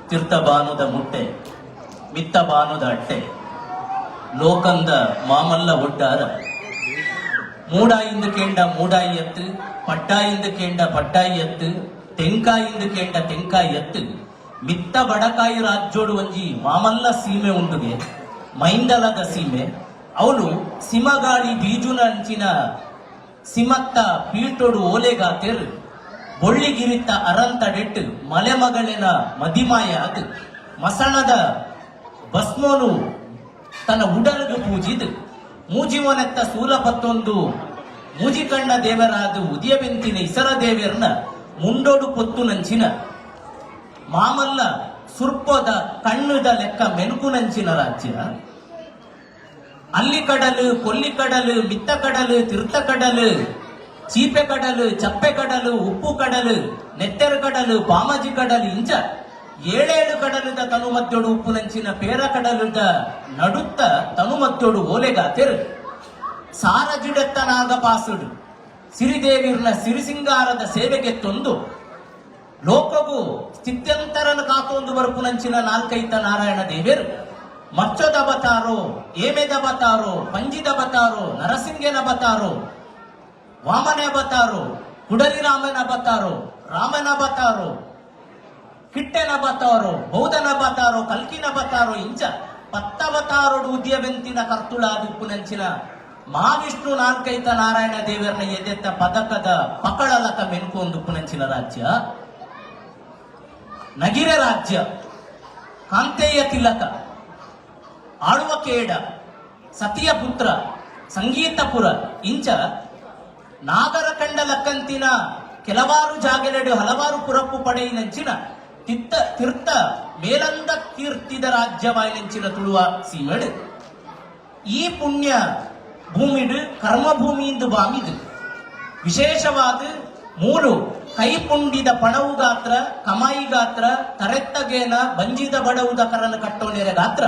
ತಿರ್ತ ಬಾನುದ ಮುಟ್ಟೆ, ಮಿತ್ತ ಬಾನುದ ಅಟ್ಟೆ, ಲೋಕಂದ ಮಾಮಲ್ಲ ಒಡ್ಡಾರ. ಮೂಡಾಯಿಂದು ಕೇಂಡ ಮೂಡಾಯಿ ಎತ್ತು, ಪಡ್ಡಾಯಿಂದು ಕೇಂಡ ಪಡ್ಡಾಯಿ ಎತ್ತು, ತೆಂಕಾಯಿಂದು ಕೇಂಡ ತೆಂಕಾಯಿ ಎತ್ತು. ಮಿತ್ತ ಬಡಕಾಯಿ ರಾಜ್ಯೋಡು ಒಂಜಿ ಮಾಮಲ್ಲ ಸೀಮೆ ಉಂಡುಗೆ, ಮೈಂದಲದ ಸೀಮೆ. ಅವಳು ಸಿಮಗಾಳಿ ಬೀಜುನ ಅಂಚಿನ ಸಿಮತ್ತ ಪೀಟೊಡು ಓಲೆಗಾತೆರ್. ಬೊಳ್ಳಿಗಿರಿತ್ತ ಅರಂತಡೆಟ್ಟು ಮಲೆಮಗಳಿನ ಮದಿಮಾಯ ಅದು ಮಸಣದ ಭಸ್ಮೋನು ತನ್ನ ಉಡಲ್ಗ್ ಪೂಜಿದ್ ಮೂಜಿವನೆತ್ತ ಸೂಲಪತ್ತೊಂದು ಮೂಜಿಕಣ್ಣ ದೇವರಾದ ಉದಯಬೆಂತಿನ ಇಸರ ದೇವೆರ್ನ ಮುಂಡೋಡು ಪೊತ್ತು ನಂಚಿನ ಮಾಮಲ್ಲ ಸುರ್ಪದ ಕಣ್ಣುದ ಲೆಕ್ಕ ಮೆನುಕುನಂಚಿನ ರಾಜ್ಯ. ಅಲ್ಲಿ ಕಡಲು, ಕೊಲ್ಲಿ ಕಡಲು, ಮಿತ್ತ ಕಡಲು, ತಿರ್ತ ಕಡಲು, ಚೀಪೆ ಕಡಲು, ಚಪ್ಪೆ ಕಡಲು, ಉಪ್ಪು ಕಡಲು, ನೆತ್ತೆರ ಕಡಲು, ಪಾಮಜಿ ಕಡಲು, ಇಂಚ ಏಳೇಳು ಕಡಲದ ತನು ಮಧ್ಯೊಡು ಉಪ್ಪುನಂಚಿನ ಪೇರ ಕಡಲದ ನಡುತ್ತ ತನು ಮಧ್ಯೊಡು ಓಲೆಗಾತೆರ್. ಸಾರಜಿಡತ್ತ ನಾಗಪಾಸುಡು ಸಿರಿದೇವಿರ್ನ ಸಿರಿಸಿಂಗಾರದ ಸೇವೆಗೆ ತೊಂದು ಲೋಕಗು ಸ್ಥಿತ್ಯಂತರನ ಕಾತೊಂದು ಬರ್ಪುನಂಚಿನ ನಾಲ್ಕೈತ ನಾರಾಯಣ ದೇವೇರು ಮಚ್ಚದ ಬತಾರೋ, ಏಮೆದ ಬತಾರೋ, ಪಂಜಿದ ಬತಾರೋ, ನರಸಿಂಗನ ಬತಾರೋ, ವಾಮನ ಬತಾರೋ, ಕುಡಲಿ ರಾಮನ ಬತಾರೋ, ರಾಮನ ಬತಾರೋ, ಕಿಟ್ಟೆನ ಬತಾರೋ, ಬೌದ್ಧನ ಬತಾರೋ, ಕಲ್ಕಿನ ಬತಾರೋ, ಇಂಚ ಪತ್ತವತಾರೋಡು ಉದ್ಯವೆಂತಿನ ಕರ್ತುಳಾದ ಉಪ್ಪುನಂಚಿನ ಮಹಾವಿಷ್ಣು ನಾಲ್ಕೈತ ನಾರಾಯಣ ದೇವರನ್ನ ಎದೆತ್ತ ಪದಕದ ಪಕಳಲಕ ಮೆನ್ಕೊಂದು ಉಪ್ಪುನಂಚಿನ ರಾಜ್ಯ, ನಗಿರ ರಾಜ್ಯ. ಕಾಂತೇಯ ತಿಲಕ, ಆಳುವಕೇಡ, ಸತಿಯ ಪುತ್ರ, ಸಂಗೀತಪುರ, ಇಂಚ ನಾಗರಖಂಡ ಲಕ್ಕಂತಿನ ಕೆಲವಾರು ಜಾಗೆಲೆಡು ಹಲವಾರು ಪುರಪ್ಪು ಪಡೆಯಿನಂಚಿನ ತಿತ್ತ ತಿರ್ತ ಮೇಲಂದ ಕೀರ್ತಿದ ರಾಜ್ಯವಾಯಿನಂಚಿನ ತುಳುವ ಸೀಮೆಡು ಈ ಪುಣ್ಯ ಭೂಮಿಡು ಕರ್ಮಭೂಮಿಯಿಂದ ಬಾಮಿದು ವಿಶೇಷವಾದ ಮೂರು ಕೈಪುಂಡಿದ ಪಣವು ಗಾತ್ರ, ಕಮಾಯಿ ಗಾತ್ರ, ತರೆತ್ತಗೇನ ಬಂಜಿದ ಬಡವುದ ಕರನ ಕಟ್ಟೋನೆರೆ ಗಾತ್ರ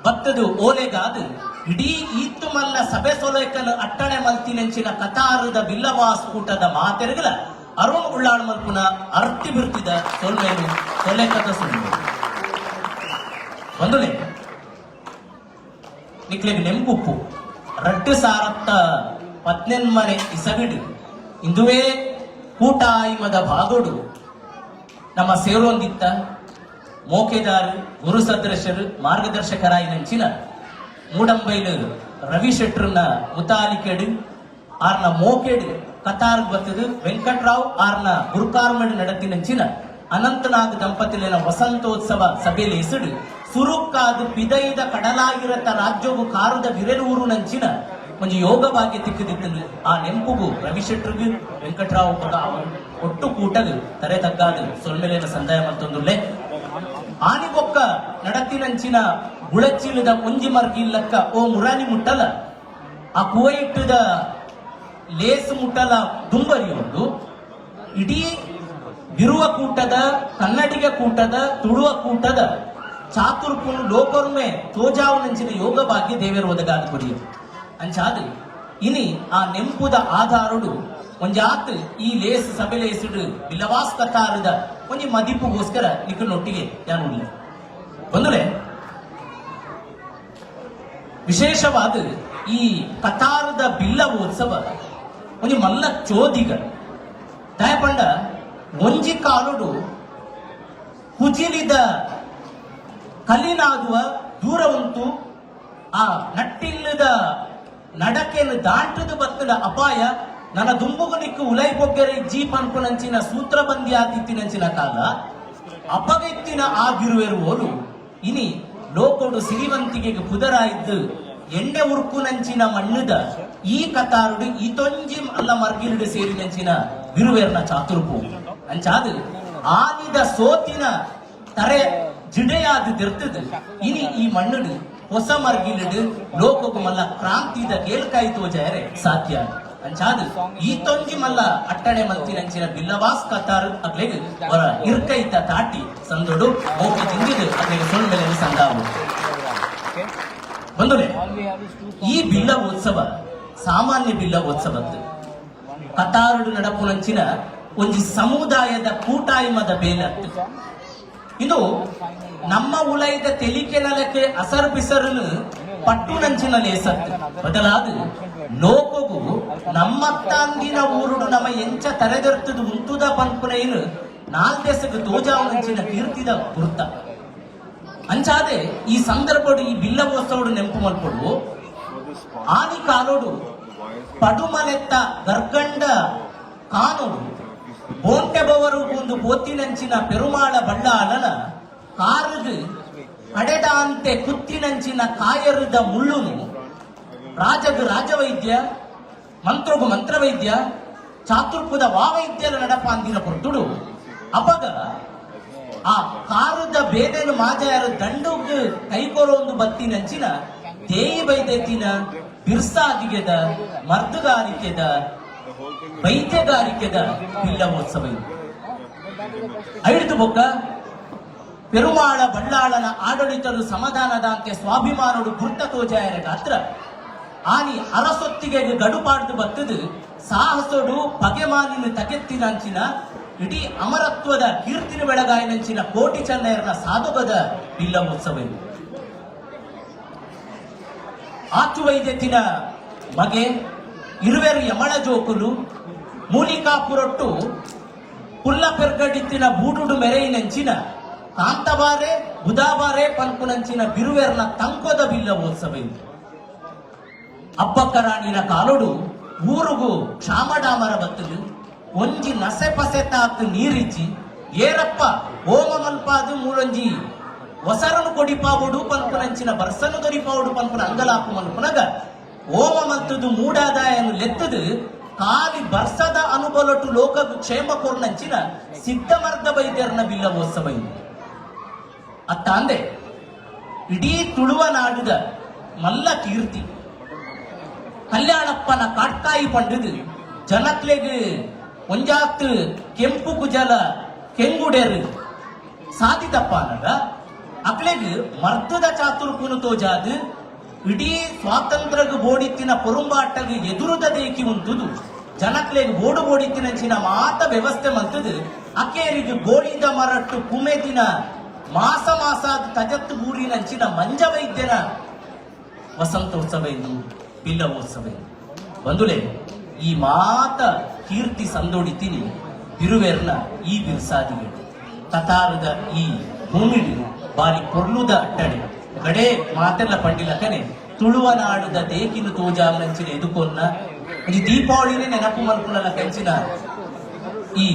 ಬತ್ತದು ಓಲೆಗಾದು ಇಡೀ ಈತ್ತು ಮಲ್ಲ ಸಭೆ ಸೊಲೇಕನ ಅಟ್ಟಣೆ ಮಲ್ತಿನೆಂಚಿನ ಕತಾರದ ಬಿಲ್ಲವಾಸ್ ಕೂಟದ ಮಾತೆರಗಲ ಅರುಣ್ ಉಳ್ಳಾಳ್ ಮಲ್ಪುನ ಅರ್ತಿ ಬಿರ್ತಿದ ಸೊಲ್ಮೇನು, ಸೊಲೆಕದ ಸುಳ್ಳು. ಬಂದುಲೆ, ನಿಕ್ಲೆಗ್ ನೆಂಪುಪ್ಪು, 2018ನೇ ಇಸವಿಡು ಇಂದುವೇ ಕೂಟಾಯಿಮದ ಭಾಗೋಡು ನಮ್ಮ ಸೇರೋಂದಿತ್ತ ಮೋಕೆದಾರ್, ಗುರು ಸದೃಶರು, ಮಾರ್ಗದರ್ಶಕರಾಯಿ ನಂಚಿನ ಮೂಡಂಬೈಲು ರವಿ ಶೆಟ್ರನ್ನ ಮುತಾಲಿಕೆಡು, ಆರ್ನ ಮೋಕೆಡು ಕತಾರ್ ಬತ್ತದು ವೆಂಕಟರಾವ್ ಆರ್ನ ಗುರುಕಾರ್ಮಡ್ ನಡತಿನಂಚಿನ ಅನಂತನಾಗ್ ದಂಪತಿಲಿನ ವಸಂತೋತ್ಸವ ಸಭೆಯಲ್ಲಿ ಹೆಸರು ಸುರುಕ್ಕಾದ ಪಿದೈದ ಕಡಲಾಗಿರತ್ತ ರಾಜ್ಯವು ಕಾರದ ವಿರೆಲೂರು ನಂಚಿನ ಒಂಜಿ ಯೋಗ ಭಾಗ್ಯ ತಿಕ್ಕದಿತ್ತು. ಆ ನೆಂಪುಗು ರವಿ ಶೆಟ್ರಿಗೆ, ವೆಂಕಟರಾವ್ ಬೊಕ ಒಟ್ಟು ಕೂಟಗ್ ತರೆ ತಗ್ಗಾದು ಸೊಲ್ಮೆಲೇನ ಸಂದಾಯ ಮಲ್ತೊಂದುಲ್ಲೆ. ಆನಿಬೊಕ್ಕ ನಡತಿನಂಚಿನ ಗುಳಚಿಲದ ಒಂಜಿ ಮರ್ಗಿಲ್ಲಕ್ಕ ಓ ಮುರಾನಿ ಮುಟ್ಟಲ ಆ ಕುವೈಟದ ಲೇಸ್ ಮುಟ್ಟಲ ದುಂಬರಿಯುಂಡು. ಇಡೀ ಬಿರುವ ಕೂಟದ, ಕನ್ನಡಿಗ ಕೂಟದ, ತುಳುವ ಕೂಟದ ಚಾತುರ್ಪುನು ಲೋಕೊರ್ಮೆ ತೋಜಾವುನಂಚಿನ ಯೋಗ ಭಾಗ್ಯ ದೇವೇರ್ ಒದಗಾದ ಕೊರಿಯು. ಅಂಚಾದ್ ಇನಿ ಆ ನೆಂಪುದ ಆಧಾರಡು ಒಂಜಾತ್ ಈ ಲೇಸ್ ಸಭೆ ಲೇಸುಡು ಬಿಲವಾಸ್ ಕತಾರದ ಒಂಜಿ ಮದಿಪುಗೋಸ್ಕರ ನಿಕ್ಕನೊಟ್ಟಿಗೆ ಯಾನು ಉಲ್ಲೆ. ಬಂದುಲೆ, ವಿಶೇಷವಾದ ಈ ಕತಾರದ ಬಿಲ್ಲವೋತ್ಸವ ಒಂಜಿ ಮಲ್ಲ ಚೋದಿಗ. ದಾಯಪಂಡ ಒಂಜಿ ಕಾಲುಡು ಕುಜಿಲಿದ ಕಲಿನಾದುವ ದೂರ ಉಂಟು, ಆ ನಟ್ಟಿಲ್ಲದ ನಡಕೆನು ದಾಟದ ಬತ್ತದ ಅಪಾಯ ನನ್ನ ದುಂಬುಗನಿಕ್ಕು ಉಲೈ ಬೊಗ್ಗೆರೆ ಜೀಪ್ ಅನ್ಪುನಂಚಿನ ಸೂತ್ರ ಬಂದಿ ಆದಿತ್ತಿನಂಚಿನ ಕಾಲ. ಅಪಗೆತ್ತಿನ ಆ ಬಿರುವೆರು ಇನಿ ಲೋಕೋಡು ಸಿರಿವಂತಿಗೆಗೆ ಪುದರಾಯಿದ್ದು ಎಣ್ಣೆ ಉರ್ಕುನಂಚಿನ ಮಣ್ಣುದ ಈ ಕತಾರುಡು ಇತೊಂಜಿ ಅಲ್ಲ ಮರ್ಗಿಲ್ಡು ಸೇರಿನಂಚಿನ ಬಿರುವೆರ್ನ ಚಾತುರ್ಪು. ಅಂಚಾದು ಆನಿದ ಸೋತಿನ ತರೆ ಜಿಡೆಯಾದ ದಿರ್ತದ ಇನಿ ಈ ಮಣ್ಣುಡು ಹೊಸ ಮರ್ಗಿಲ್ಡು ಲೋಕకు ಮಲ್ಲ ಕ್ರಾಂತಿದ ಕೇಳ್ಕಾಯಿ ತೋಜಾಯರೆ ಸಾಧ್ಯ. ಅಂಚಾದು ಈ ತೊಂಜಿ ಮಲ್ಲ ಅಟ್ಟಣೆ ಮಲ್ತಿನಂಚಿನ ಬಿಲ್ಲವಾಸ್ ಕತಾರ್ ಅಗ್ಲೆಗ್ ಹೊರ ಇರ್ಕೈತ ತಾಟಿ ಸಂದೊಡು ಮೋಕೆ ದಿಂದಿದು ಅಗ್ಲೆಗ್ ಸೊಲ್ಮೆಲೆ ಸಂದಾವು. ಬಂಧುಲೆ, ಈ ಬಿಲ್ಲ ಉತ್ಸವ ಸಾಮಾನ್ಯ ಬಿಲ್ಲ ಉತ್ಸವದ್ದು. ಕತಾರುಡು ನಡಪುನಂಚಿನ ಒಂಜಿ ಸಮುದಾಯದ ಕೂಟಾಯ್ಮದ ಬೇಲತ್ತು. ಇದು ನಮ್ಮ ಉಲೈದ ತೆಲಿಕೆನಲಕ್ಕೆ ಅಸರ್ ಪಿಸರನು ಪಟ್ಟುನಂಚಿನ ಲೇಸತ್ತು ಬದಲಾದ ಲೋಕಗು ನಮ್ಮತ್ತಾಂದಿನ ಊರುಡು ನಮ್ಮ ಎಂಚ ತರೆದರ್ತದು ಉಂತುದ ಪನ್ಪುನೈನು ನಾಲ್ದೆಸಗು ತೋಜಾವನಂಚಿನ ಕೀರ್ತಿದ ಗುರ್ತ. ಅಂಚಾದೆ ಈ ಸಂದರ್ಭಡು ಈ ಬಿಲ್ಲವೋತ್ಸವಡು ನೆಂಪು ಮಲ್ಪಡು. ಆನಿ ಕಾಲೋಡು ಪಡುಮಲೆತ್ತ ಗರ್ಗಂಡ ಕಾನೋಡು ಬೋಂಟೆಬವರು ಒಂದು ಪೋತಿನಂಚಿನ ಪೆರುಮಾಳ ಬಳ್ಳಾಲನ ಕಾರುಗು ಕಡೆದಾಂತೆ ಕುತ್ತಿನಂಚಿನ ಕಾಯರುದ ಮುಳ್ಳುನು ರಾಜಗು ರಾಜವೈದ್ಯ, ಮಂತ್ರಗು ಮಂತ್ರವೈದ್ಯ, ಚಾತುರ್ಪುದ ವಾವೈದ್ಯರ ನಡಪಾಂದಿನ ಪೊರ್ತುಡು ಅಪಗ ಆ ಕಾರುದ ಬೇದೆನು ಮಾಜಾಯರು ದಂಡುಗ್ ಕೈಕೊರೊಂದು ಬತ್ತಿನಂಚಿನ ದೇಯಿ ಬೈದೆತ್ತಿನ ಬಿರ್ಸಾದಿಗೆದ ಮರ್ದುಗಾರಿಕೆದ ವೈದ್ಯಗಾರಿಕೆದ ಬಿಲ್ಲವೋತ್ಸವ ಇದು. ಐದು ಬೊಕ್ಕ ಪೆರುಮಾಳ ಬಳ್ಳಾಳನ ಆಡಳಿತರು ಸಮಾಧಾನದಂತೆ ಸ್ವಾಭಿಮಾನೋಡು ಗುರ್ತ ತೋಜಾಯರ ಗಾತ್ರ ಆನಿ ಅರಸೊತ್ತಿಗೆ ಗಡುಪಾಡ್ದು ಬತ್ತದು ಸಾಹಸೋಡು ಪಗೆಮಾನಿನ ತಗೆತ್ತಿನಂಚಿನ ಇಡೀ ಅಮರತ್ವದ ಕೀರ್ತಿನ ಬೆಳಗಾಯಿನಂಚಿನ ಕೋಟಿ ಚೆನ್ನಯರನ ಸಾಧುಗದ ಬಿಲ್ಲವೋತ್ಸವ ಇದು. ಆಚು ವೈದ್ಯತಿನ ಮಗೆ ಇರುವೆರು ಯಮಳ ಜೋಕುಲು ಮೂಲಿಕಾಪುರೊಟ್ಟು ಪುಲ್ಲ ಪೆರ್ಗಡಿತ್ತಿನ ಬೂಡುಡು ಮೆರೆಯಿನಂಚಿನ ಕಾಂತಬಾರೆ ಬುಧಾಬಾರೆ ಪನ್ಪುನಂಚಿನ ಬಿರುವೆರ್ನ ತಂಕೊದ ಬಿಲ್ಲವೋತ್ಸವ ಇದು. ಅಬ್ಬಕ್ಕರಾಣಿನ ಕಾಲೊಡು ಊರುಗು ಕ್ಷಾಮಡಾಮರ ಬತ್ತದು ಒಂಜಿ ನಸೆ ಪಸೆ ತಾತ್ ನೀರಿಜ್ಜಿ ಏರಪ್ಪ ಓಮ ಮಲ್ಪಾದು ಮೂಲೊಂಜಿ ಒಸರನು ಕೊಡಿಪಾವುಡು ಪನ್ಪುನಂಚಿನ ಬರ್ಸನು ದೊರಿಪಾವುಡು ಪನ್ಪುನ ಅಂಗಲಾಪು ಮಲ್ಪುನಗ ಓಮ ಮಲ್ತದು ಮೂಡಾದಾಯನು ಲೆತ್ತದು ಕಾಲಿ ಬರ್ಸದ ಅನುಬಲಟು ಲೋಕ ಕ್ಷೇಮ ಕೊರ್ನಂಚಿನ ಸಿದ್ಧಮರ್ದ ವೈದ್ಯರನ ಬಿಲ್ಲವೋತ್ಸವ ಇದು. ಅತ್ತಾಂದೆ ಇಡೀ ತುಳುವ ನಾಡುದ ಮಲ್ಲ ಕೀರ್ತಿ ಕಲ್ಯಾಣಪ್ಪನ ಕಾಟ್ಕಾಯಿ ಪಂಡುದು ಜನಕ್ಲೆಗ್ ಒಂಜಾತ್ ಕೆಂಪು ಕುಜಲ ಕೆಂಗುಡೆರು ಸಾಧಿತಪ್ಪ ಅನ್ನಗ ಅಕ್ಲೆಗ್ ಮರ್ದದ ಚಾತುರ್ಪುನು ತೋಜಾದ್ ಇಡೀ ಸ್ವಾತಂತ್ರ್ಯಗ್ ಬೋಡಿತ್ತಿನ ಪೊರುಂಬಾಟಗ್ ಎದುರುದ ದೇಕಿ ಉಂಟುದು ಜನಕ್ಲೆಗ್ ಬೋಡು ಬೋಡಿತ್ತಿನಂಚಿನ ಮಾತ ವ್ಯವಸ್ಥೆ ಮಂತದು ಅಕೇರಿಗೆ ಗೋಳಿದ ಮರಟ್ಟು ಕುಮೆದಿನ ಮಾಸ ಮಾಸ ತಜತ್ತು ಬೂರಿನಂಚಿನ ಮಂಜ ವೈದ್ಯನ ವಸಂತೋತ್ಸವ ಎಂದು ಬಿಲ್ಲವೋತ್ಸವ ಎಂದು. ಬಂಧುಲೆ, ಈ ಮಾತ ಕೀರ್ತಿ ಸಂದೋಡಿತೀನಿ ಬಿರುವೆರ್ನ ಈ ಬಿರ್ಸಾದಿಗೆ ಕತಾರದ ಈ ಭೂಮಿಡು ಬಾರಿ ಪೊರ್ಲುದ ಅಟ್ಟಣೆ ಗಡೆ ಮಾತೆಲ್ಲ ಪಂಡಿಲಕನೆ ತುಳುವ ನಾಡುದ ದೇಕಿನು ತೋಜಾಮಂಚಿನ ಎದುಕೊನ್ನ ಒಂಜಿ ದೀಪಾವಳಿನೇ ನೆನಪು ಮಲ್ಪುನಲ ಕಂಚಿನ ಈ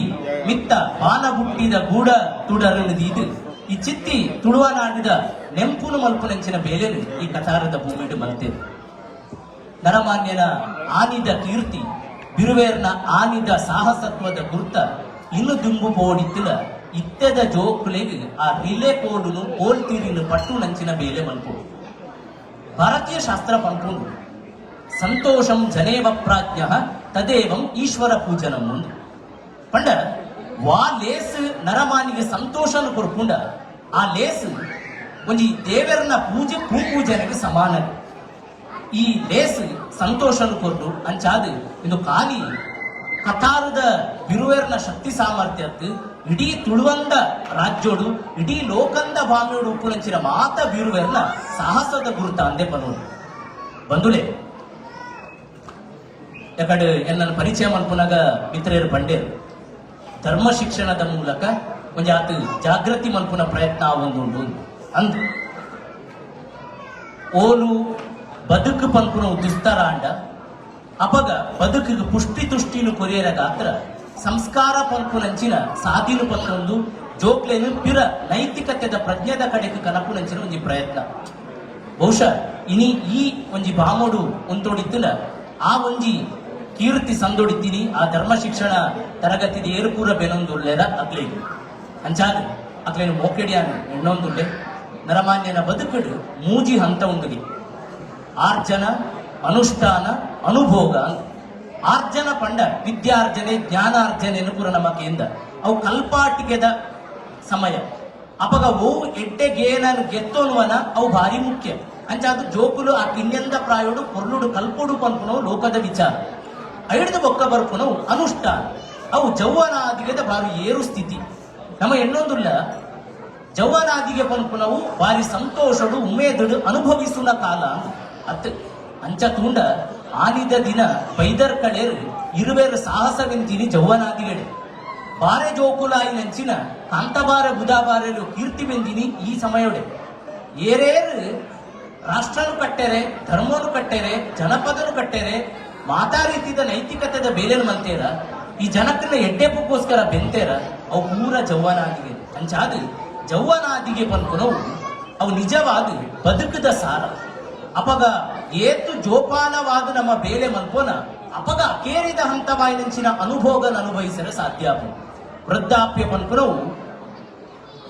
ಮಿತ್ತ ಬಾನ ಬುಟ್ಟಿದ ಗೂಡ ತುಡರನ್ನು ದೀದು ಈ ಚಿತ್ತಿ ತುಳುವ ನಾಡಿದ ನೆಂಪುನು ಮಲ್ಪುನಂಚಿನ ಬೇಲೆನು ಈ ಕತಾರದ ಭೂಮಿಡು ಮಲ್ತೇವೆ. ನರಮಾನ್ಯನ ಆನಿದ ಕೀರ್ತಿ, ಬಿರುವೇರ್ನ ಆನಿದ ಸಾಹಸತ್ವದ ಗುರ್ತ ಇನ್ನು ದುಂಬು ಪೋಡಿತ್ತಿಲ ಇತ್ತೆದ ಜೋಕುಲೆಗ್ ಆ ರಿಲೆ ಕೋಡುನು ಕೋಲ್ತೀರಿನ ಪಟ್ಟು ನಂಚಿನ ಬೇಲೆ ಮಲ್ಪು. ಭಾರತೀಯ ಶಾಸ್ತ್ರ ಪನ್ಪುಂಡು, ಸಂತೋಷಂ ಜನೇವ ಪ್ರಾಜ್ಞ ತದೇವಂ ಈಶ್ವರ ಪೂಜನಂ ಉಂದು. ಪಂಡ ವಾ ಲೇಸ್ ನರಮಾನಿಗೆ ಸಂತೋಷನು ಕೊರ್ಪುಂಡ ಆ ಲೇಸ್ ಒಂಜಿ ದೇವೆರ್ನ ಪೂಜೆ ಪೂಜನೆಗೆ ಸಮಾನ. ಈ ಲೇಸ್ ಸಂತೋಷನು ಕೊರ್ಡು. ಅಂಚಾದ್ ಇಂದು ಖಾಲಿ ಕತಾರದ ಬಿರುವೆರ್ನ ಶಕ್ತಿ ಸಾಮರ್ಥ್ಯತ್ತು, ಇಡೀ ತುಳುವಂದ ರಾಜ್ಯೋಡು ಇಡೀ ಲೋಕಂದ ಭಾಮಿಯೋಡು ಉಪ್ಪುನಂಚಿನ ಮಾತ ಬಿರುವೆರ್ನ ಸಾಹಸದ ಗುರುತ ಅಂದೆ ಪನೋಡು. ಬಂಧುಲೆ, ಯಾಕಂದ್ರೆ ಎನ್ನನ್ನು ಪರಿಚಯ ಮಲ್ಪುನಾಗ ಮಿತ್ರರು ಪಂಡೇರು, ಧರ್ಮ ಶಿಕ್ಷಣದ ಮೂಲಕ ಒಂಜಿ ಆತ ಜಾಗೃತಿ ಮಲ್ಪುನ ಪ್ರಯತ್ನ ಒಂದು ಅಂದು. ಓಲು ಬದುಕು ಪನ್ಪುನ ದುಸ್ತರ ಅಂಡ ಅಪಗ ಬದುಕಿಗೆ ಪುಷ್ಟಿ ತುಷ್ಟಿನು ಕೊರಿಯರ ಗಾತ್ರ ಸಂಸ್ಕಾರ ಪನ್ಪುನಂಚಿನ ಸಾಧಿನು ಪತ್ತೊಂದು ಜೋಕ್ಲೇನು ಪಿರ ನೈತಿಕತೆದ ಪ್ರಜ್ಞೆದ ಕಡೆಗೆ ಕನಪುನಂಚಿನ ಒಂಜಿ ಪ್ರಯತ್ನ. ಬಹುಶಃ ಇನಿ ಈ ಒಂಜಿ ಬಾಮೋಡು ಉಂತೋಡಿತ್ತುಲ ಆ ಒಂಜಿ ಕೀರ್ತಿ ಸಂದೊಡಿತೀನಿ ಆ ಧರ್ಮ ಶಿಕ್ಷಣ ತರಗತಿದ ಏರುಪೂರ ಬೆನೊಂದುಲ್ಲೆರ ಅಕ್ಲೇಗ್ ಅಂಚಾದ ಅಕ್ಲೇನು ಮೋಕೆಡಿಯಾನ ಎಣ್ಣೊಂದುಲ್ಲೆ. ನರಮಾನ್ಯನ ಬದುಕುಡು ಮೂಜಿ ಹಂತ ಉಂದುಗೆ: ಆರ್ಜನ, ಅನುಷ್ಠಾನ, ಅನುಭೋಗ ಅಂತ. ಆರ್ಜನ ಪಂಡ ವಿದ್ಯಾರ್ಜನೆ, ಜ್ಞಾನಾರ್ಜನೆ ಪೂರ ನಮಕೆಂದ ಅವು ಕಲ್ಪಾಟಿಕೆದ ಸಮಯ. ಅಪಗ ಓ ಎಡ್ಡೆಗೇನನು ಗೆತ್ತೋನುವನ ಅವು ಭಾರಿ ಮುಖ್ಯ. ಅಂಚಾದ ಜೋಕುಲು ಆ ಕಿನ್ಯಂದ ಪ್ರಾಯೋಡು ಪೊರ್ಲುಡು ಕಲ್ಪುಡು ಪನ್ಪುನವು ಲೋಕದ ವಿಚಾರ. ಐಡ್ದು ಬೊಕ್ಕ ಬರ್ಪುನವು ಅನುಷ್ಠಾನ. ಅವು ಜೌವನಾದಿಗದ ಭಾರಿ ಏರು ಸ್ಥಿತಿ. ನಮ್ಮ ಎಣ್ಣೊಂದುಲ್ಲ. ಜವ್ವನಾದಿಗೆ ಪನ್ಪುನವು ಬಾರಿ ಸಂತೋಷಡು ಉಮೇದುಡು ಅನುಭವಿಸುನ ಕಾಲ ಅತ್. ಅಂಚ ತೂಂಡ ಆನಿದ ದಿನ ಬೈದರ್ ಕಡೆರ್ ಇರುವೆರ್ ಸಾಹಸವೆಂಚಿನಿ ಜವ್ವನಾದಿಗಡೆ ಬಾರೆ ಜೋಕುಲಾಯಿನಂಚಿನ ಕಾಂತಬಾರ ಬುದಾಬಾರೆಲು ಕೀರ್ತಿ ಬೆಂದಿನಿ. ಈ ಸಮಯೊಡೆ ಏರೇರು ರಾಷ್ಟ್ರನು ಕಟ್ಟೆರೆ, ಧರ್ಮನು ಕಟ್ಟೆರೆ, ಜನಪದನು ಕಟ್ಟೆರೆ, ಮಾತಾ ರೀತಿದ ನೈತಿಕತೆದ ಬೇಲೆನು ಮಂತೇರ, ಈ ಜನಕ್ಕನ್ನ ಎಡ್ಡೆಪಕ್ಕೋಸ್ಕರ ಬೆಂತೇರ, ಅವು ಪೂರ ಜವ್ವನಾದಿಗೆ. ಅಂಚಾದ ಜವ್ವನಾದಿಗೆ ಪನ್ಪುನವು ಅವು ನಿಜವಾದ ಬದುಕದ ಸಾರ. ಅಪಗ ಏತು ಜೋಪಾನವಾದ ನಮ್ಮ ಬೇಲೆ ಮಲ್ಪೋನ, ಅಪಗ ಅಕೇರಿದ ಹಂತವಾಯಿನಂಚಿನ ಅನುಭೋಗನ ಅನುಭವಿಸಲು ಸಾಧ್ಯ ಆಪುಂಡು. ವೃದ್ಧಾಪ್ಯ ಪನ್ಪುನವು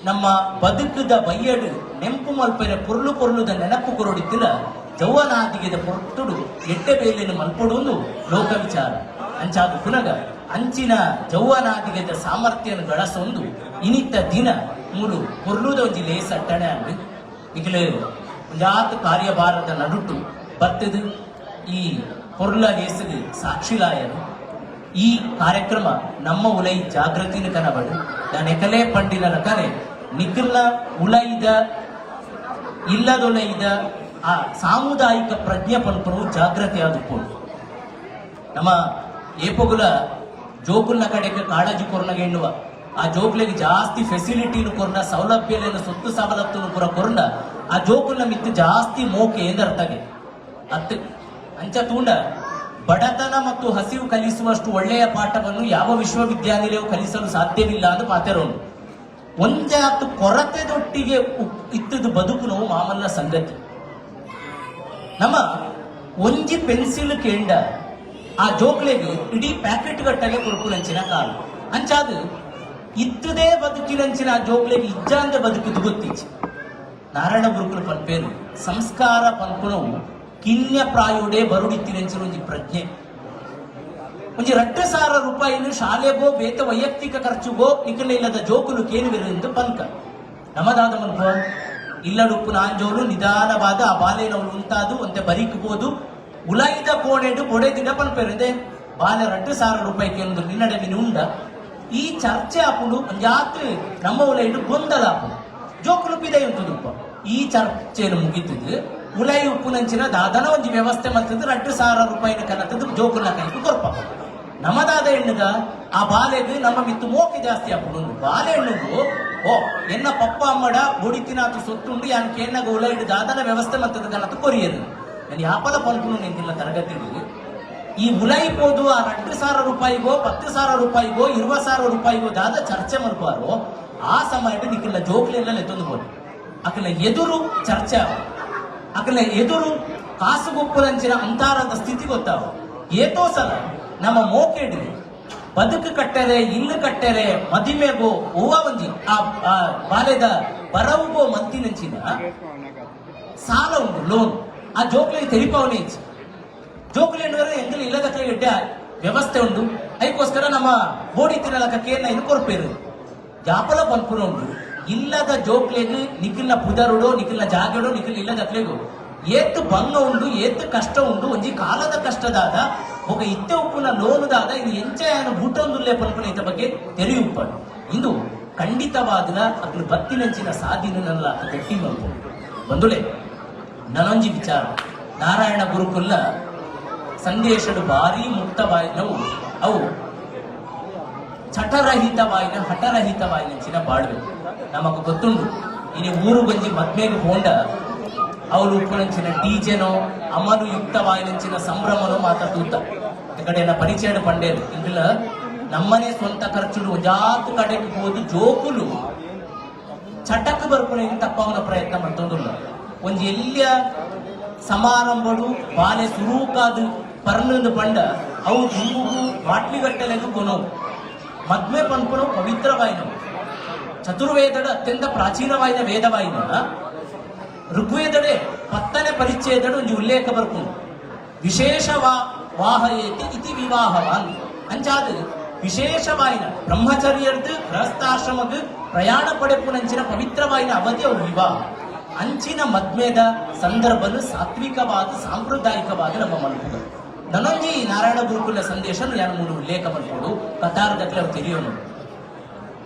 ನಮ್ಮ ಬದುಕದ ಬಯ್ಯಡು ನೆಂಪು ಮಲ್ಪೆರೆ ಪೊರ್ಲು ಪೊರ್ಲುದ ನೆನಪು ಕೊರೊಡಿತ್ತಿನ ಜೌವನಾದಿಗೆದ ಪೊರ್ತುಡು ಎಡ್ಡೆ ಬೇಲೆನು ಮಲ್ಪೊಡುಂದು ಲೋಕ ವಿಚಾರ. ಅಂಚಾದ ಪುನಗ ಅಂಚಿನ ಜೌವನಾದಿಗೆದ ಸಾಮರ್ಥ್ಯನು ಗಳಸೊಂದು ಇನಿತ್ತ ದಿನ ಮೂಲು ಪೊರ್ಲುದ ಒಂಜಿ ಲೇಸ್ ಅಟ್ಟಣೆ ಅಂಡ್ ನಿಕಲು ಒಂಜಾತ್ ಕಾರ್ಯಭಾರದ ನಡುಟು ಬತ್ತದು ಈ ಪೊರ್ಲ ಲೇಸಿಗೆ ಸಾಕ್ಷಿಲಾಯರು. ಈ ಕಾರ್ಯಕ್ರಮ ನಮ್ಮ ಉಲೈ ಜಾಗೃತಿನ ಕನಬಡು. ನಾನು ಎಕಲೆ ಪಂಡಿನ ಕನೆ ನಿಖಿಲ್ನ ಉಲೈದ ಇಲ್ಲದೊಲೈದ ಆ ಸಾಮುದಾಯಿಕ ಪ್ರಜ್ಞೆ ಪನ್ಪುನವು ಜಾಗೃತಿ ಆದುಪ್ಪೊಡು. ನಮ್ಮ ಏಪೊಗುಲ ಜೋಕುಲ್ನ ಕಡೆಗೆ ಕಾಳಜಿ ಕೊರ್ನಗ ಎನ್ನುವ, ಆ ಜೋಕ್ಲೆಗ್ ಜಾಸ್ತಿ ಫೆಸಿಲಿಟಿನು ಕೊರ್ನ, ಸೌಲಭ್ಯಲೇನು ಸೊತ್ತು ಸವಲತ್ತುನು ಪೂರ ಕೊರ್ನ, ಆ ಜೋಕುಲ್ನ ಮಿತ್ತು ಜಾಸ್ತಿ ಮೋಕೆ ಎಂದರ್ಥಗೆ ಅತ್. ಅಂಚ ತೂಂಡ ಬಡತನ ಮತ್ತು ಹಸಿವು ಕಲಿಸುವಷ್ಟು ಒಳ್ಳೆಯ ಪಾಠವನ್ನು ಯಾವ ವಿಶ್ವವಿದ್ಯಾನಿಲಯವು ಕಲಿಸಲು ಸಾಧ್ಯವಿಲ್ಲ ಅಂತ ಪಾತೆರೋನು. ಒಂಜಾತ್ ಕೊರತೆದೊಟ್ಟಿಗೆ ಇತ್ತದ ಬದುಕು ನೋವು ಮಾಮಲ್ಲ ಸಂಗತಿ. ನಮ್ಮ ಒಂಜಿ ಪೆನ್ಸಿಲ್ ಕೇಂಡ ಆ ಜೋಕ್ಲೆಗ್ ಇಡೀ ಪ್ಯಾಕೆಟ್ ಗಟ್ಟಲೆ ಕೊರ್ಪುನಂಚಿನ ಕಾಲು. ಅಂಚಾದ ಇತ್ತದೇ ಬದುಕಿನಂಚಿನ ಆ ಜೋಕ್ಲೆಗ್ ಇಜ್ಜಾಂದ ಬದುಕುದು ಗೊತ್ತಿಚ್ಚಿ. ನಾರಾಯಣ ಗುರುಕುಲ ಪನ್ಪೇರು, ಸಂಸ್ಕಾರ ಪನ್ಪುನವು ಕಿನ್ಯ ಪ್ರಾಯೋಡೆ ಬರುಡಿತ್ತಿನಂಚಿನ ಒಂಜಿ ಪ್ರಜ್ಞೆ. ಒಂಜಿ 2000 ರೂಪಾಯಿನ ಶಾಲೆಗೋ ಬೇತ ವೈಯಕ್ತಿಕ ಖರ್ಚುಗೋ ನಿಕಲ ಇಲ್ಲದ ಜೋಕುಲು ಕೇನುವೆರು ಪನ್ಕ. ನಮದಾದ ಮನ್ಪ ಇಲ್ಲಡುಪ್ಪು ನಾಂಜೋಲು ನಿಧಾನವಾದ ಆ ಬಾಲೆನವಳು ಉಂತಾದು ಒಂತೆ ಬರಿಕ್ಬೋದು ಉಲಾಯಿದ ಕೋಣೆಡು ಬೊಡೆದಿಡ ಪನ್ಪೇರು, ಬಾಲೆ 2000 ರೂಪಾಯಿ ಕೇಂದ್ರ ನಿನ್ನಡೆ ಮಿನಿ ಉಂಡ? ಈ ಚರ್ಚೆ ಆಪುಂಡು. ಒಂಜಾತ್ ನಮ್ಮ ಉಲೈಡು ಗೊಂದಲ ಆಪುಂಡು. ಜೋಕುಲು ಪಿದೈ ಉಂಟುದುಪ್ಪ. ಈ ಚರ್ಚೆಯನ್ನು ಮುಗಿತದು ಉಲೈ ಉಪ್ಪುನಂಚಿನ ದಾದನ ಒಂಜಿ ವ್ಯವಸ್ಥೆ ಮಲ್ತದ್ದು 2000 ರೂಪಾಯಿನ ಕನತದ್ದು ಜೋಕುಲ್ನ ಕೈಗೆ ಕೊರ್ಪ. ನಮದಾದ ಎಣ್ಣುಗ ಆ ಬಾಲೆಗ್ ನಮ್ಮ ಮಿತ್ತು ಮೋಕೆ ಜಾಸ್ತಿ ಆಪುಂಡು. ಬಾಲೆ ಎಣ್ಣುಗು, ಓ ಎನ್ನ ಪಪ್ಪ ಅಮ್ಮಡ ಬೊಡಿತಿನಾತು ಸೊತ್ತುಂಡು, ಯಾನ್ ಕೇನ್ನಗ ಉಲೈಡು ದಾದನ ವ್ಯವಸ್ಥೆ ಮಲ್ತದ ಕನತು ಕೊರಿಯರು. ನಾನು ಯಾಪಲ ಪನ್ಪುನು ನಿಂತಿಲ್ಲ ತರಗತಿ, ಈ ಉಲೈ ಪೋದು ಆ 2000 ರೂಪಾಯಿಗೋ 10,000 ರೂಪಾಯಿಗೋ 20,000 ರೂಪಾಯಿಗೋ ದಾದ ಚರ್ಚೆ ಮಲ್ಪಾರೋ, ಆ ಸಮಯದ ನಿಕ್ಕಿಲ್ಲ ಜೋಕ್ಲೆಲ್ಲ ಲೆತ್ತೊಂದು ಬೋದು. ಅಕಲ ಎದುರು ಚರ್ಚೆ, ಅಕಲ ಎದುರು ಕಾಸುಗುಪ್ಪುಲಂಚಿನ ಅಂತಾರದ ಸ್ಥಿತಿ ಗೊತ್ತಾವ. ಏತೋ ಸಲ ನಮ್ಮ ಮೋಕೆಡ್ ಬದುಕು ಕಟ್ಟರೆ, ಇಲ್ಲು ಕಟ್ಟರೆ, ಮದಿಮೆಗೋ ಹೂವ ಒಂಜಿ ಆ ಆ ಬಾಲೆದ ಬರವುಗೋ ಮಂತಿನಂಚಿನ ಸಾಲ ಉಂಟು, ಲೋನ್. ಆ ಜೋಕ್ಲಿಗೆ ತೆರಿಪಾವನೆ ಇಚ್ಚಿ. ಜೋಕುಲು ಎನ್ನುವರು ಎಂಕಲ್ ಇಲ್ಲದಕ್ಕೆ ಎಡ್ಡೆ ವ್ಯವಸ್ಥೆ ಉಂಡು, ಐಕೋಸ್ಕರ ನಮ್ಮ ಬೋಡಿ ತಿನ್ನಲಕ ಕೇನ ಇನ್ನು ಕೊರ್ಪೇರು. ಜಾಪಲ ಪನ್ಪುನ ಉಂಡು, ಇಲ್ಲದ ಜೋಕ್ಲೆಗ್ ನಿಖಿಲ್ನ ಪುದರುಡೋ ನಿಖಿಲ್ನ ಜಾಗಡೋ ನಿಖಿಲ್ ಇಲ್ಲದಕ್ಲೆಗು ಏತ್ ಬಂಗ ಉಂಡು, ಏತ್ ಕಷ್ಟ ಉಂಡು, ಒಂಜಿ ಕಾಲದ ಕಷ್ಟದಾದ ఒక ಇತ್ತೆ ಉಪ್ಪುನ ಲೋನುದಾದ ಇದು ಎಂಚ ಬೂಟೊಂದುಲ್ಲೆ ಪನ್ಪುನ ಇತ ಬಗ್ಗೆ ತೆರೆಯುಪ್ಪಡು. ಇಂದು ಖಂಡಿತವಾದ ಅಗ್ಲು ಬತ್ತಿನಂಚಿನ ಸಾಧಿನ ಗಟ್ಟಿ ಮಲ್ಪು. ಬಂದುಲೆ, ನನೊಂಜಿ ವಿಚಾರ, ನಾರಾಯಣ ಗುರುಕುಲ್ನ ಸಂದೇಶಡು ಭಾರಿ ಮುಕ್ತವಾಯಿನವು. ಅವು ಚಟರಹಿತವಾಯಿನ ಹಠರಹಿತವಾಯಿನಂಚಿನ ಬಾಳ್ವೆ. ನಮకు ಗೊತ್ತುಂಡು, ಇನಿ ಊರು ಗೊಂಜಿ ಮದ್ಮೆಗೆ ಪೋಂಡ ಅವಳು ಉಪ್ಪುನಂಚಿನ ಡೀಜೆನೋ ಅಮಲು ಯುಕ್ತವಾಯಿನಂಚಿನ ಸಂಭ್ರಮನೋ ಮಾತ ತೂತ. ಈ ಕಡೆ ಪರಿಚಯ ಪಂಡೇರು ಇಂಗ್ಲ ನಮ್ಮನೆ ಸ್ವಂತ ಖರ್ಚುಡು ಒಂಜಾತ್ ಕಡೆಗೆ ಹೋದು ಜೋಕುಲು ಚಟಕ್ ಬರ್ಪುನ ತಪ್ಪವನ ಪ್ರಯತ್ನ ಮಾಡ್ತೊಂದುಲ್ಲ. ಒಂಜಿ ಎಲ್ಲಿಯ ಸಮಾರಂಭಡು ಬಾಲೆ ಸುರೂಕಾದು ಪರ್ನಂದು ಪಂಡ ಅವು ದುಂಬುಗು ಬಾಟ್ಲಿಗಟ್ಟಲೆಗು ಕೊನವು. ಮದ್ಮೆ ಪನ್ಪುನವು ಪವಿತ್ರವಾಯಿನವು. ಚತುರ್ವೇದಡ ಅತ್ಯಂತ ಪ್ರಾಚೀನವಾಯಿನ ವೇದವಾಯಿನ ಋಗ್ವೇದಡೆ 10ನೇ ಪರಿಚ್ಛೇದಡು ಒಂಜಿ ಉಲ್ಲೇಖ ಬರ್ಪುಂಡು, ವಿಶೇಷ ವಾಹಯೇತಿ ಇತಿ ವಿವಾಹವಾನ್. ಅಂಚಾದ ವಿಶೇಷವಾಯಿನ ಬ್ರಹ್ಮಚರ್ಯರ್ದು ಗೃಹಸ್ಥಾಶ್ರಮಗ್ ಪ್ರಯಾಣ ಪಡೆಪುನಂಚಿನ ಪವಿತ್ರವಾಯಿನ ಅವಧಿ ಅವು ವಿವಾಹ. ಅಂಚಿನ ಮದ್ಮೇದ ಸಂದರ್ಭನು ಸಾತ್ವಿಕವಾದ ಸಾಂಪ್ರದಾಯಿಕವಾದ ನಮ್ಮ ಮಲ್ಪುಗ. ನನೊಂಜಿ ನಾರಾಯಣ ಗುರುಕುಲ ಸಂದೇಶ ಯಾನು ಮೂಲು ಉಲ್ಲೇಖ ಮಲ್ಪೊಡು. ಕತಾರದಕ್ಲೆ ಅವು ತಿಳಿಯೋನು.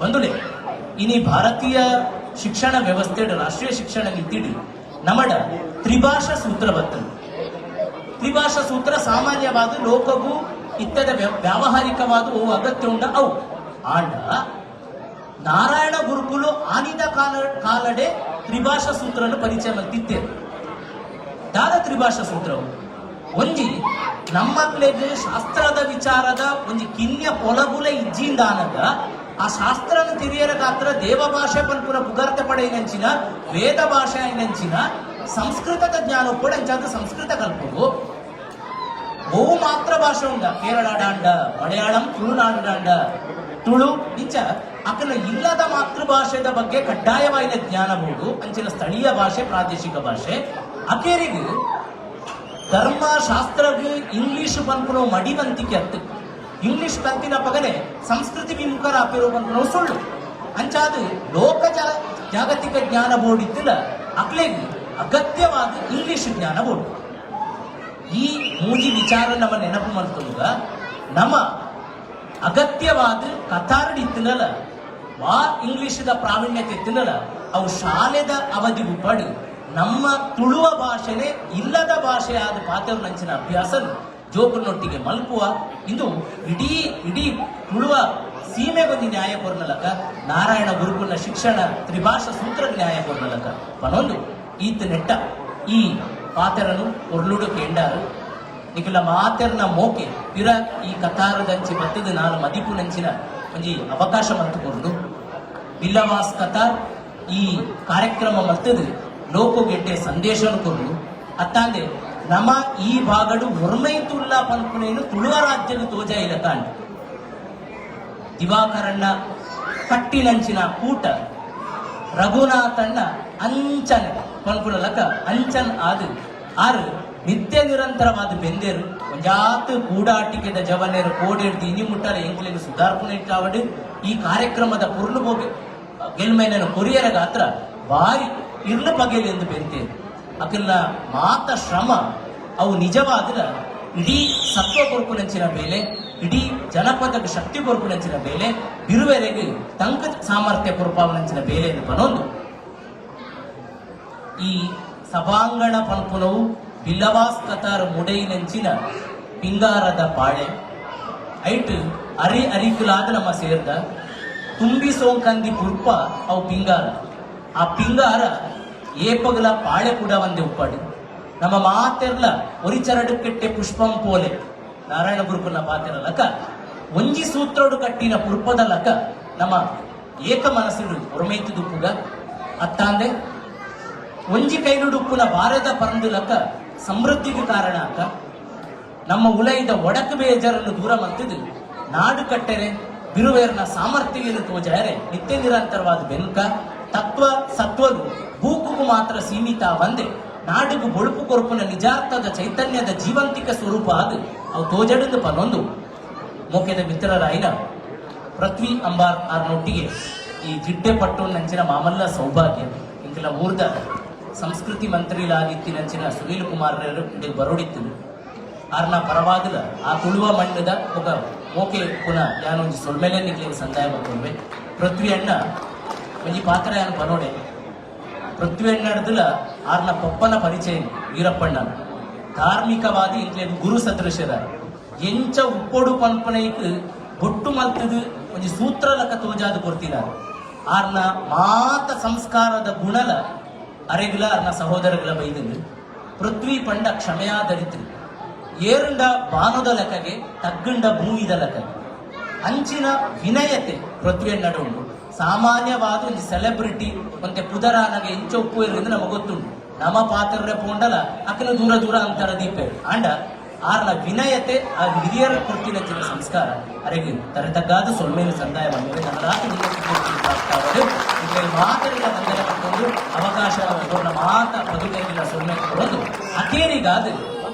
ಬಂದುಲೆ, ಇನಿ ಭಾರತೀಯ ಶಿಕ್ಷಣ ವ್ಯವಸ್ಥೆ, ರಾಷ್ಟ್ರೀಯ ಶಿಕ್ಷಣ ನೀತಿಡ್ ನಮಡ ತ್ರಿಭಾಷಾ ಸೂತ್ರ ಬರ್ತದೆ. ತ್ರಿಭಾಷಾ ಸೂತ್ರ ಸಾಮಾನ್ಯವಾದ ಲೋಕಗೂ ಇತ್ತದ ವ್ಯಾವಹಾರಿಕವಾದ ಓ ಅಗತ್ಯ ಉಂಡ ಅವು. ಆಂಡ ನಾರಾಯಣ ಗುರುಕುಲು ಆನಿದ ಕಾಲ ಕಾಲಡೆ ತ್ರಿಭಾಷಾ ಸೂತ್ರನು ಪರಿಚಯ ಮಲ್ತಿತ್ತೇವೆ. ದಾದ ತ್ರಿಭಾಷಾ ಸೂತ್ರವು? ಒಂಜಿ, ನಮ್ಮಕ್ಲೆಗ್ ಶಾಸ್ತ್ರದ ವಿಚಾರದ ಒಂಜಿ ಕಿನ್ಯ ಪೊಲಬುಲ ಇಜ್ಜಿಂದಾನಗ ಆ ಶಾಸ್ತ್ರನ ತಿರಿಯರ ಗಾತ್ರ ದೇವ ಭಾಷೆ ಪನ್ಪುನ ಪುಗರ್ತೆ ಪಡೆಯಿನಂಚಿನ ವೇದ ಭಾಷೆ అయినంಚಿನ ಸಂಸ್ಕೃತದ ಜ್ಞಾನ ಕೂಡ. ಅಂಚಾದ ಸಂಸ್ಕೃತ ಕಲ್ಪುಡು. ಬಹು ಮಾತೃ ಭಾಷೆ ಉಂಡ, ಕೇರಳ ಡಾಂಡ ಮಲಯಾಳಂ, ತುಳುನಾಡು ಡಾಂಡ ತುಳು, ಇಂಚ ಅಕಲ ಇಲ್ಲದ ಮಾತೃಭಾಷೆದ ಬಗ್ಗೆ ಕಡ್ಡಾಯವಾದ ಜ್ಞಾನ ಬೋಡು. ಅಂಚಿನ ಸ್ಥಳೀಯ ಭಾಷೆ, ಪ್ರಾದೇಶಿಕ ಭಾಷೆ. ಅಕೇರಿಗೆ ಧರ್ಮ ಶಾಸ್ತ್ರಗ್ ಇಂಗ್ಲಿಷ್ ಪನ್ಪುನ ಮಡಿವಂತಿಕೆ ಅತ್ತು. ಇಂಗ್ಲಿಷ್ ಕಲ್ತಿನ ಪಗನೆ ಸಂಸ್ಕೃತಿ ವಿಮುಖರ ಆಪಿರೋ ಪನ್ಪುನವು ಸುಳ್ಳು. ಅಂಚಾದ ಲೋಕ ಜಾಗತಿಕ ಜ್ಞಾನ ಬೋರ್ಡ್ ಇದ್ದಿಲ್ಲ, ಅಕ್ಲೆಗ್ ಅಗತ್ಯವಾದ ಇಂಗ್ಲಿಷ್ ಜ್ಞಾನ ಬೋರ್ಡ್. ಈ ಮೂಜಿ ವಿಚಾರ ನಮ್ಮ ನೆನಪು ಮಲ್ತುಗ ನಮ್ಮ ಅಗತ್ಯವಾದ ಕತಾರ್ಡ್ ಇತ್ತಿನಲ್ಲ, ವಾ ಇಂಗ್ಲಿಷ್ದ ಪ್ರಾವೀಣ್ಯತೆ ಇತ್ತಿನಲ್ಲ, ಅವು ಶಾಲೆದ ಅವಧಿ ಉಪ್ಪಡು ನಮ್ಮ ತುಳುವ ಭಾಷೆನೆ ಇಲ್ಲದ ಭಾಷೆ ಆದ ಪಾತ್ರ ನಂಚಿನ ಅಭ್ಯಾಸ ಜೋಕುನೊಟ್ಟಿಗೆ ಮಲ್ಪುವ. ಇಂದು ಇಡೀ ಇಡೀ ತುಳುವ ಸೀಮೆಗೊಂದು ನ್ಯಾಯ ಕೊರ್ನಲಕ, ನಾರಾಯಣ ಗುರುಕುಲ ಶಿಕ್ಷಣ ತ್ರಿಭಾಷಾ ಸೂತ್ರ ನ್ಯಾಯ ಕೊರ್ನಲಕ ಪನೊಂದು ಈತ ನೆಟ್ಟ ಈ ಪಾತೆರನು ಒರ್ಲುಡು ಕೇಂಡಾರು. ನಿಕಲ ಮಾತೆರ್ನ ಮೋಕೆ ಪಿರ ಈ ಕತಾರದಂಚಿ ಬತ್ತದ ನಾನು ಮದಿಪು ನಂಚಿನ ಒಂಜಿ ಅವಕಾಶ ಮಲ್ತು ಕೊರ್ದು. ಬಿಲ್ಲವಾಸ್ ಕತಾರ್ ಈ ಕಾರ್ಯಕ್ರಮ ಮಲ್ತದು ಲೋಕೋಗೆಡ್ಡೆ ಸಂದೇಶನು ಕೊರ್ದು. ಅತ್ತಾಂದೆ ನಮ್ಮ ಈ ಭಾಗಡು ಒರ್ಮೈತುಲ್ಲ ಪನ್ಪುನೇನು ತುಳುವ ರಾಜ್ಯದ ತೋಜ ಇಲಕಾಂಡ್. ದಿವಾಕರಣ್ಣ ಕಟ್ಟಿನಂಚಿನ ಕೂಟ, ರಘುನಾಥಣ್ಣ ಅಂಚನ್ ಪನ್ಪುನ ಲಕ ಅಂಚನ್ ಆದು ಆರು ನಿತ್ಯ ನಿರಂತರವಾದ ಬೆಂದೇರು. ಒಂಜಾತ್ ಗೂಡಾಟಿಕೆದ ಜವನೇರು ಕೋಡೆಡ್ದು ಇನಿ ಮುಟ್ಟಲ ಎಂಕ್ಲೆಗ್ ಸುಧಾರ್ಪುನೆ ಕಾವಡು ಈ ಕಾರ್ಯಕ್ರಮದ ಪುರ್ಲು ಬೋಗೆ ಗೆಲ್ಮೈನ ಕೊರಿಯರ ಗಾತ್ರ ಬಾರಿ ಇರ್ಲು ಪಗೆಲ್ ಎಂದು ಬೆಂತೇರು. ಅಕಲ್ನ ಮಾತ ಶ್ರಮ ಅವು ನಿಜವಾದ ಇಡೀ ಸತ್ವ ಕೊರ್ಪುನಂಚಿನ ಬೇಲೆ, ಇಡೀ ಜನಪದಕ್ಕೆ ಶಕ್ತಿ ಕೊರ್ಪುನಂಚಿನ ಬೇಲೆ, ಬಿರುವೆರೆಗೆ ತಂಕ ಸಾಮರ್ಥ್ಯ ಕೊರ್ಪಾವನಂಚಿನ ಬೇಲೆ ಎಂದು ಪನೊಂದು. ಈ ಸಭಾಂಗಣ ಪನ್ಪುನವು ಬಿಲ್ಲವಾಸ್ ಕತಾರ್ ಮುಡೈನಂಚಿನ ಪಿಂಗಾರದ ಪಾಳೆ. ಐಟ್ ಅರಿ ಅರಿಕುಲಾದ ನಮ್ಮ ಸೇರ್ದ ತುಂಬಿ ಸೋಂಕಂದಿ ಪುರ್ಪ ಅವು ಪಿಂಗಾರ. ಆ ಪಿಂಗಾರ ಏಪಗಲ ಪಾಳೆ ಕೂಡ ಒಂದೇ ಉಪ್ಪಾಡು. ನಮ್ಮ ಮಾತೆರ್ಲ ಒರಿಚರಡು ಕೆಟ್ಟೆ ಪುಷ್ಪಂ ಪೋಲೆ ನಾರಾಯಣ ಗುರುಕುಲ ಪಾತೆರ ಲಕ ಒಂಜಿ ಸೂತ್ರೋಡು ಕಟ್ಟಿನ ಪುರ್ಪದ ಲಕ ನಮ್ಮ ಏಕ ಮನಸ್ಸುಡು ಒರಮೈತು ದುಪ್ಪುಗ. ಅತ್ತಾಂದೆ ಒಂಜಿ ಕೈಲುಡುಪ್ಪುನ ಬಾರದ ಪರಂದು ಲಕ ಸಮೃದ್ಧಿಗೆ ಕಾರಣ ಅಕ್ಕ. ನಮ್ಮ ಉಲೈದ ಒಡಕು ಬೇಜರನ್ನು ದೂರ ಮಲ್ತಿದ್ದು ನಾಡು ಕಟ್ಟೆರೆ ಬಿರುವೇರ್ನ ಸಾಮರ್ಥ್ಯವನ್ನು ತೋಜಾರೆ ನಿತ್ಯ ನಿರಂತರವಾದ ಬೆನ್ಕ. ತತ್ವ ಸತ್ವನು ಬೂಕುಗು ಮಾತ್ರ ಸೀಮಿತ ಬಂದೆ ನಾಡುಗು ಬೊಳುಪು ಕೊರಪುನ ನಿಜಾರ್ಥದ ಚೈತನ್ಯದ ಜೀವಂತಿಕ ಸ್ವರೂಪ ಅದು ಅವು ತೋಜಡಂದು ಪನೊಂದು. ಮೋಕೆದ ಮಿತ್ರರಾಯಿನ ಪೃಥ್ವಿ ಅಂಬಾರ್ ಆರ್ನೊಟ್ಟಿಗೆ ಈ ಜಿಡ್ಡೆ ಪಟ್ಟು ನಂಚಿನ ಮಾಮಲ್ಲ ಸೌಭಾಗ್ಯ. ಇಂಕಲ ಊರ್ದ ಸಂಸ್ಕೃತಿ ಮಂತ್ರಿಲಾದಿತ್ತಿನಂಚಿನ ಸುನೀಲ್ ಕುಮಾರ್ ಬರೋಡಿತ್ತು. ಆರ್ನ ಪರವಾದಲ ಆ ತುಳುವ ಮಣ್ಣದ ఒక ಮೋಕೆ ಪುನ ಯಾನೊಂಜಿ ಸೊಲ್ಮೆಲೆ ನಿಕ್ಲೆಗ್ ಸಂದಾಯ ಮಲ್ತೊನ್ವೆ. ಪೃಥ್ವಿ ಅಣ್ಣ ಒಂಜಿ ಪಾತ್ರ ಯಾನ್ ಪನೋಡೆ. ಪೃಥ್ವಿ ಅಣ್ಣಡ್ದುಲ ಆರ್ನ ಪೊಪ್ಪನ ಪರಿಚಯ ವೀರಪ್ಪಣ್ಣ ಧಾರ್ಮಿಕವಾದಿ, ಇಂಕ್ಲೆಗ್ ಗುರು ಸದೃಶರ. ಎಂಚ ಉಪ್ಪೊಡು ಪನ್ಪನೈಕ್ ಬೊಟ್ಟು ಮಲ್ತದು ಒಂಜಿ ಸೂತ್ರ ಲಕ ತೋಜಾದು ಕೊರ್ತಿನಾರ್. ಆರ್ನ ಮಾತ ಸಂಸ್ಕಾರದ ಗುಣಲ ಅರೆಗ್ಲ ಅರ್ನ ಸಹೋದರಗಳ ಬೈದಂದು. ಪೃಥ್ವಿ ಪಂಡ ಕ್ಷಮೆಯಾದರಿತ್ರಿ. ಏರುಂಡ ಬಾನದ ಲೆಕ್ಕಗೆ, ತಗ್ಗುಂಡ ಭೂಮಿದ ಲೆಕ್ಕಗೆ ಅಂಚಿನ ವಿನಯತೆ ಪೃಥ್ವಿಯ ಉಂಟು. ಸಾಮಾನ್ಯವಾದ ಒಂದು ಸೆಲೆಬ್ರಿಟಿ ಒಂತೆ ಪುದರಾನಗ ಎಂಚ ಉಪ್ಪು ಇರೋದು ನಮಗೆ ಗೊತ್ತುಂಟು. ನಮ್ಮ ಪಾತ್ರರೆ ಪೋಂಡಲ ಅಕ್ಕನ ದೂರ ದೂರ ಅಂತರ ದೀಪೆ. ಆಂಡ ಆರ್ನ ವಿನಯತೆ, ಆ ಹಿರಿಯರ ಕೊಡ್ತಿನ ಸಂಸ್ಕಾರ ಅರೆಗೆ ತರತಗ್ಗಾದ ಸೊಲ್ಮೇಲು ಸಂದಾಯ ಬಂದಿವೆ. ನನ್ನ ಮಾತರಿನ ವಂದನೆ ಪಟ್ಟೊಂದು ಅವಕಾಶ ಕೊರ್ನ ಮಾತ ಬದುಕೈದಿನ ಸೊಲ್ಮೆ ಕೊಡೋದು. ಅಕೇರಿಗಾದ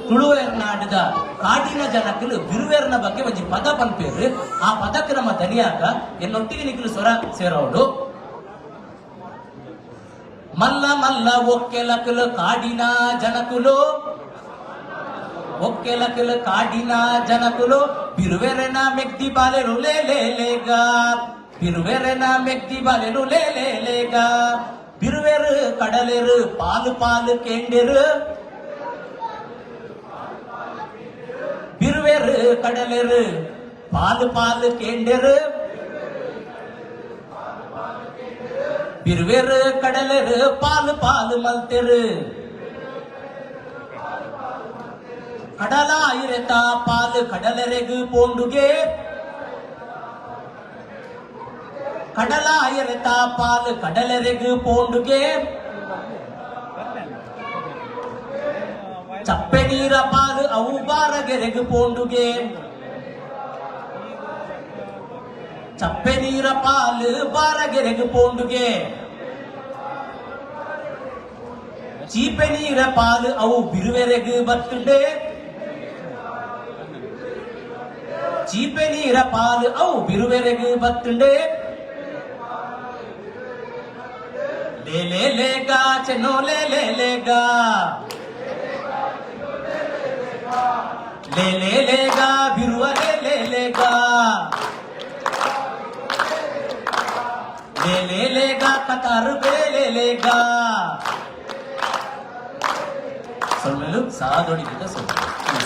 ತುಳುವೆರ್ನಾಡದ ಕಾಡಿನ ಜನಕ್ಕಲು ಬಿರುವೆರ್ನ ಬಗ್ಗೆ ಒಂಜಿ ಪದ ಪನ್ಪೇರು. ಆ ಪದಕ್ಕೆ ನಮ್ಮ ದನಿಯಾಕ ಎನ್ನೊಟ್ಟಿಗೆ ನಿಕ್ಲು ಸ್ವರ ಸೇರೋಡು. ಮಲ್ಲ ಮಲ್ಲ ಒಕ್ಕೆಲಕಲು ಕಾಡಿನ ಜನಕುಲು, ಒಕ್ಕೆಲಕಲು ಕಾಡಿನ ಜನಕುಲು, ಬಿರುವೆರೆನ ಮೆಗ್ದಿ ಬಾಲೆರು ಲೇ ಲೇ ಲೇಗ. ಬಿರುವೆರೆನ ಮೆಗ್ದಿ ಬಲೆನು ಲೇ ಲೇ ಲೇಗ. ಬಿರುವೆರು ಕಡಲೆರು ಪಾಲು ಪಾಲು ಕೇಂಡೆರು. ಬಿರುವೆರು ಕಡಲೆರು ಪಾಲು ಪಾಲು ಕೇಂಡೆರು. ಬಿರುವೆರು ಕಡಲೆರು ಪಾಲು ಪಾಲು ಮಲ್ತೆರು. ಕಡಲ ಇರೆತ ಪಾಲು ಕಡಲರೆಗು ಪೋಂಡುಗೆ. ಕಡಲ ಇರೆತ ಪಾಲು ಕಡಲರೆಗು ಪೋಂಡುಗೆ. ಚಪ್ಪೆ ನೀರ ಪಾಲು ಅವು ಬಾರಗೆರೆಗು ಪೋಂಡುಗೆ. ಚಪ್ಪೆ ನೀರ ಪಾಲು ಬಾರಗೆರೆಗು ಪೋಂಡುಗೆ. ಚೀಪೆ ನೀರ ಪಾಲು ಅವು ಬಿರುವೆರೆಗು ಬತ್ತುಂಡೆ. ಚೀಪೆ ನೀರ ಪಾಲು ಅವು ಬಿರುವೆರೆಗು ಬತ್ತುಂಡೆ. ಲೇ ಲೇ ಲೇಗಾ ಚೆನ್ನೋ ಲೇ ಲೇ ಲೇಗಾ. ಲೇ ಲೇ ಲೇಗಾ ಬಿರುವ ಲೇ ಲೇ ಲೇಗಾ. ಲೇ ಲೇ ಲೇಗಾ ಕತಾರು ಬೇ ಲೇ ಲೇಗಾ. ಸೊಲ್ಮೆಲು ಸಾದೊಡಿಗಿದ್ದ ಸೊಲ್ಮೆಲು.